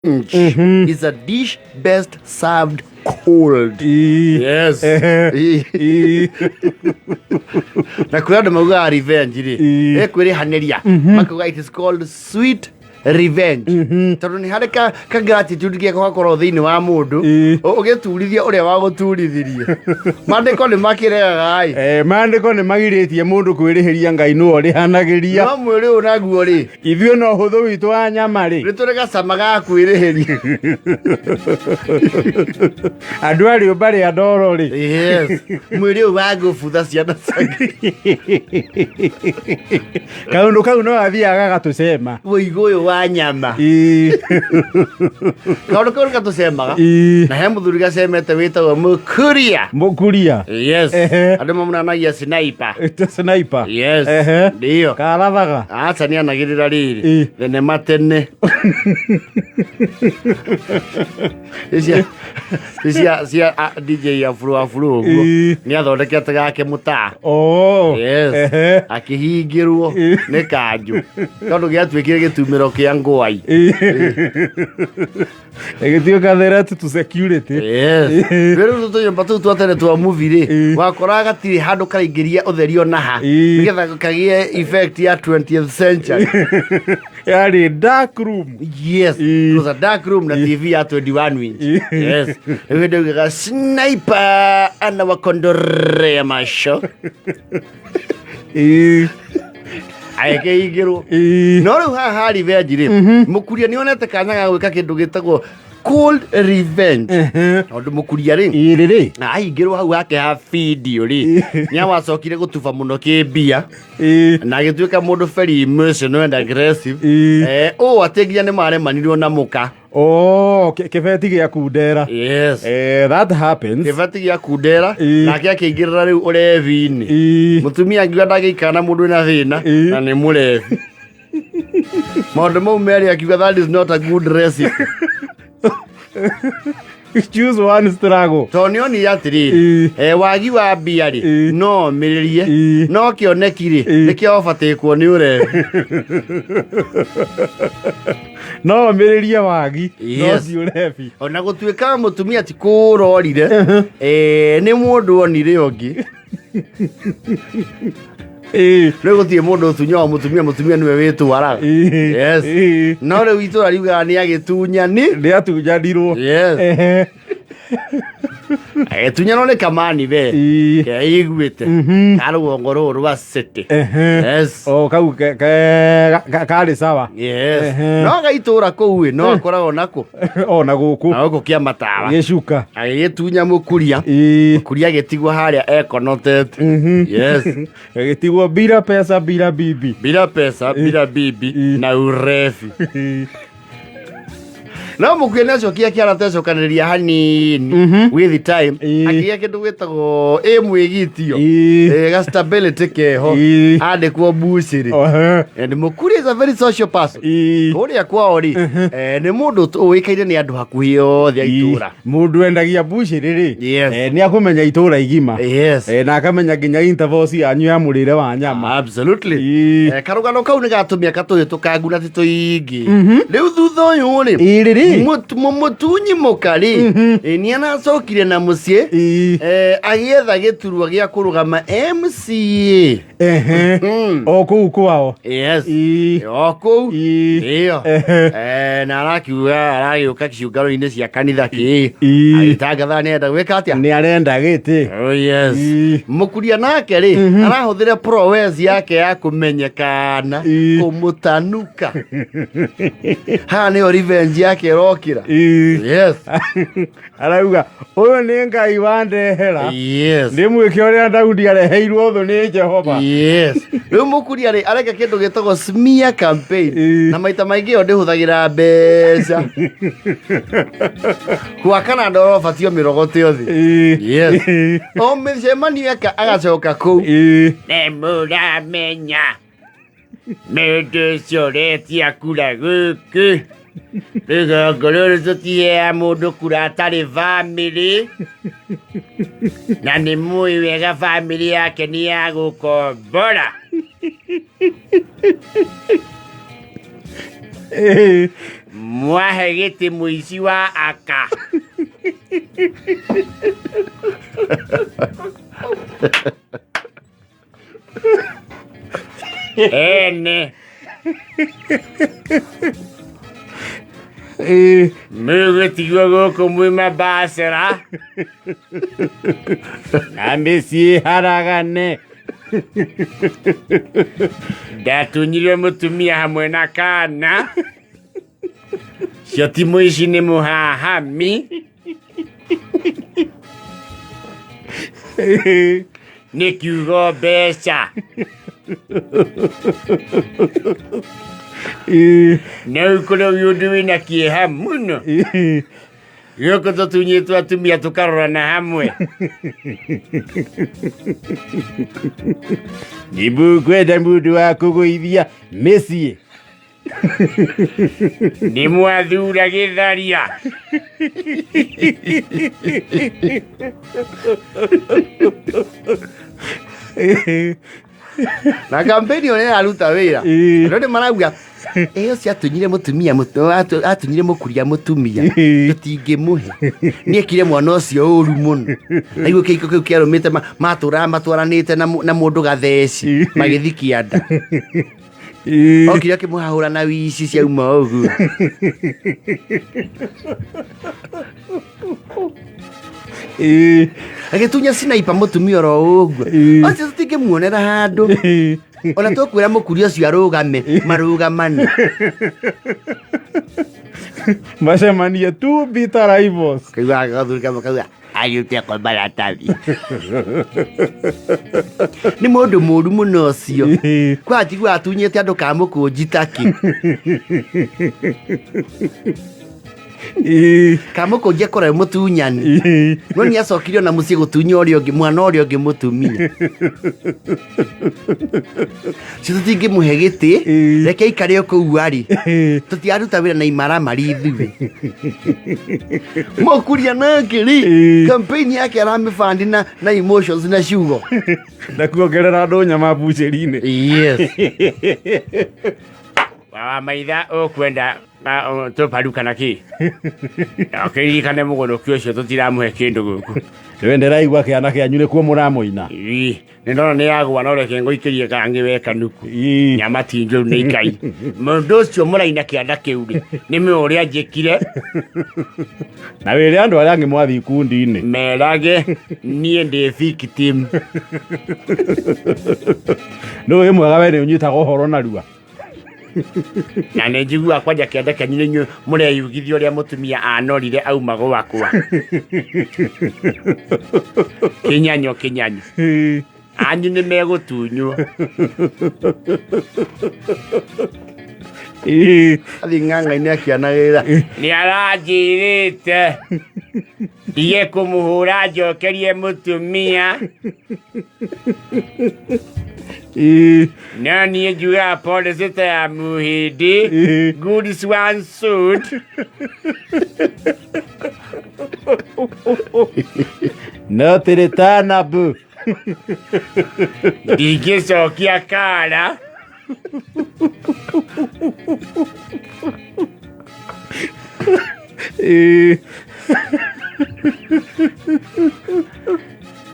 Is a dish best served cold. Yes. Ii. Na kwĩ andũ maugaga revenge rĩ, ĩkwĩrĩhanĩria, makauga it is called sweet revenge, tondũ nĩ harĩ ka gratitude gĩako gakorwo thĩinĩ wa mũndũ ũgĩturithia ũrĩa wagũturithirie. Maandĩko nĩ makĩregaga ĩ. Eh, maandĩko nĩ magirĩtie mũndũ kwĩrĩhĩria, Ngai nĩwe ũrĩhanagĩria. No mwĩrĩ ũyũ naguo rĩ, Ithuĩ no hũthũ witũ wa nyama rĩ, nĩ tũrĩ gacama ga kwĩrĩhĩria. Andũ a rĩũmba rĩa ndoro rĩ, Yes, mwĩrĩ ũyũ wa gũbutha ciana ciake. Kaũndũ kau no athiaga gagatũcema. Wĩigũ ũyũ wa nyama. Kaũndũ kau nĩ gatũcemaga. Na he mũthuri gacemete wĩtagwo Mũkuria. Mũkuria. Yes. Andũ mamunanagia sniper. Ĩta sniper. Yes. Ndio. Karathaga. Aca, nĩ anagĩrĩra rĩrĩ thenema tene cia DJ Afro Afro ũguo. Nĩ athondekete gake mũtaa. Yes. Akĩhingĩrwo nĩ kanjũ tondũ gĩatuĩkire gĩtumĩro kĩa ngwai. Ĩgĩtuĩka threat to security. Yes. Rĩu tũnyũmba tũu twa tene twa movie rĩ, wakoraga gatirĩ handũ karaingĩria ũtheri ona ha, nĩgetha kagĩe effect ya 20th century. Yarĩ dark room. Yes. It was a dark room na TV ya 21 inch. Yes. Rĩu hĩndĩ augaga sniper anawakondorea macho. Agĩkĩhingĩrwo. No rĩu haha ha revenge rĩ, Mũkuria nĩ onete kanya ga gwĩka kĩndũ gĩtagwo cold revenge, tondũ Mũkuria rĩ, Ĩrĩ rĩ. Na ahingĩrwo hau hake ha video rĩ, nĩ awacokire gũtuba mũno kĩmbia na agĩtuĩka mũndũ very emotional and aggressive. Ũũ atĩ nginya nĩ maremanirwo na mũka. Oh, kĩbeti gĩa kundera. Yes. Eh, that happens. Kĩbeti gĩa kundera. Nake akĩingĩrĩra rĩu ũrevi-inĩ. Mũtumia angiuga ndangĩikara na mũndũ wĩna thĩna na nĩ mũrevi. Maũndũ mau merĩ akiuga that is not a good recipe. Choose one struggle. Tondũ nĩ onire atĩrĩrĩ, wagi wa mbia rĩ, no omĩrĩrie, no kĩoneki rĩ, nĩkĩo ũbatĩkwo nĩ ũrevi. No omĩrĩrie wagi, no ti ũrebi. Ona gũtuĩka mũtumia ti kũrorire, nĩ mũndũ onire ũngĩ. Rĩu gũtirĩ mũndũ ũtunyaga mũtumia, mũtumia nĩwe wĩtwaraga. Yes. No rĩu itũra riugaga nĩ agĩtunyani. Nĩ atunyanirwo. Yes. Agĩtunyanwo nĩ kamani we keiguĩte ka rũgongo rũrũ rwa city. Yes. O kau karĩ sawa. Yes. No gaitũra kũu ĩ, no akoragwo nako Ona gũkũ. Na gũkũ kĩa matawa. Gĩcuka. Agĩgĩtunya Mũkuria. Mũkuria agĩtigwo harĩa ekonotete. Yes. Gĩtigwo bila pesa, bila bibi. Bila pesa, bila bibi na urefi. No mũkuria nĩ acokia kĩara tecokanĩrĩria hanini with time, akĩgĩa kĩndũ gĩtagwo ĩ mwĩgitio. Ga stability keho. Andĩkwo mbucĩrĩ. And Mũkuria is a very social person. Kũrĩa kwao rĩ, nĩ mũndũ ũĩkaine nĩ andũ hakuhĩ othe a itũra. Mũndũ endagia mbucĩrĩ rĩ, Yes. Nĩ akũmenya itũra igima. Yes. Na akamenya nginya intervals yanyu ya mũrĩre wa nyama. Absolutely. Karũgano kau nĩ gatũmia katũhĩtũkangu na ti tũingĩ. Rĩu thutha ũyũ rĩ, Ĩrĩ rĩ. Mũtunyi mũka rĩ, nĩ aracokire na mũciĩ, agĩetha gĩturwa gĩa kũrũgama MCA. O kũu kwao. Yes. O kũu. Ĩyo. Na arakiuga aragĩũka ciũngano-inĩ cia kanitha kĩ agĩtangatha nĩ arenda gwĩka atĩa. Nĩ arenda gĩtĩ. Oh, yes. Mũkuria nake rĩ, arahũthĩra prowess yake ya kũmenyekana kũmũtanuka. Haha nĩyo revenge yake ĩrokĩra. Yes. Arauga ũyũ nĩ Ngai wandehera. Yes. Ndĩ mwĩke ũrĩa Daudi areheirwo thũ nĩ Jehova. Yes. Rĩu mũkuria rĩ, areka kĩndũ gĩtagwo smear campaign. Na maita maingĩ ĩyo ndĩhũthagĩra mbeca gwakana ndoro ũbatiĩ mĩrogote ũthĩ. Yes. O mĩcemanio eka agacoka kũu, nĩ mũramenya mũndũ ũcio ũretia kura gũkũ rũgongo rũrũ, tũtiheaga mũndũ kura atarĩ bamĩrĩ, na nĩ mũĩ wega bamĩrĩ yake nĩ ya gũkombora. Mwahe gĩtĩ mũici wa aka. Ene. Mũgũtigwo gũkũ mwĩ mabacera. Na mĩciĩ haragane. Ndatunyirwo mũtumia hamwe na kana. Cio ti mũici nĩ mũhahami. Nĩ kiugo mbeca. No ũkorwo wĩ ũndũ wĩna kĩeha mũno. Gũkũ tũtunyĩtwo atumia tũkarorana hamwe. Nĩ mũkwenda mũndũ wa kũgũithia mĩciĩ. Nĩ mwathura gĩtharia. Na kampeni ĩyo nĩraruta wĩra. Andũ nĩ marauga ĩyo ciatunyire mũtumia atunyire mũkuria mũtumia tũtingĩmũhe nĩekire mwana ũcio ũru mũno naiguo kĩhiko kĩu kĩarũmĩte matũraga matwaranĩte na mũndũ gatheci magĩthiĩ kĩanda. Okire akĩmũhahũra na wici ciauma ũguo. Agĩtunya sinaipa mũtumia oro ũguo. Ũcio tũtingĩmuonera handũ. Ona tũkwĩra mũkuria ũcio arũgame marũgamane. Macemanie tu bitter rivals. Kaigua gathuri kamwe kauga agĩte kwa maratathi. Nĩ mũndũ mũru mũno ũcio. Kwa njigua atunyĩte andũ ka mũkũnji takĩ. Kamũkũnji akorwo mũtunyani. No nĩ acokire ona mũciĩ gũtunya ũrĩa ũngĩ mwana ũrĩa ũngĩ mũtumia. Cio tũtingĩmũhe gĩtĩ reke aikare o kũu arĩ. Tũtiraruta wĩra na imaramari ithuĩ. Mũkuria nake rĩ campaign yake aramĩbandi na emotions na ciugo. Na kuongerera andũ nyama mbucĩri-inĩ. Yes. Wa maitha ũkwenda tũbaru kana kĩ? Ũkĩririkane mũgũrũki ũcio tũtiramũhe kĩndũ gũkũ. Nĩwe ndĩraigua kĩana kĩanyu nĩkuo mũramũina. Ii, nĩ ndona nĩ yagwa no reke ngũikĩrie kangĩ we kanuku. Nyama ti njũru nĩ ikai. Mũndũ ũcio mũraina kĩanda kĩu rĩ, nĩ mũ ũrĩa njĩkire. Na wĩre andũ arĩa angĩ mwathiĩ ikundi-inĩ. Merage niĩ ndĩ victim. Nĩ wĩ mwega we nĩ ũnyitaga ũhoro narua. Na nĩ njiguaga kwanja kĩanda kĩanyu nĩ inyuĩ mũreyugithia ũrĩa mũtumia anorire auma gwakwa. Kĩnyanyo kĩnyanyo. Anyu nĩ megũtunywo. Athiĩ ng'ang'a-inĩ akĩanagĩrĩra. Nĩ aranjĩrĩte ndige kũmũhũra njokerie mũtumia. No niĩ njugaga policy ta ya Muhindi, good swan suit. No tĩrĩtanabu. Ndingĩcokia kara.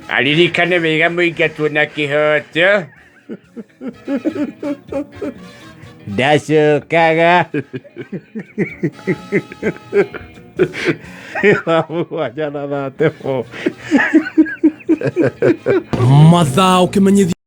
Aririkane wega mũingatwo na kĩhoto. Ndacokaga. Thaa 7 na 34. Mathaa ũkĩmenyithio.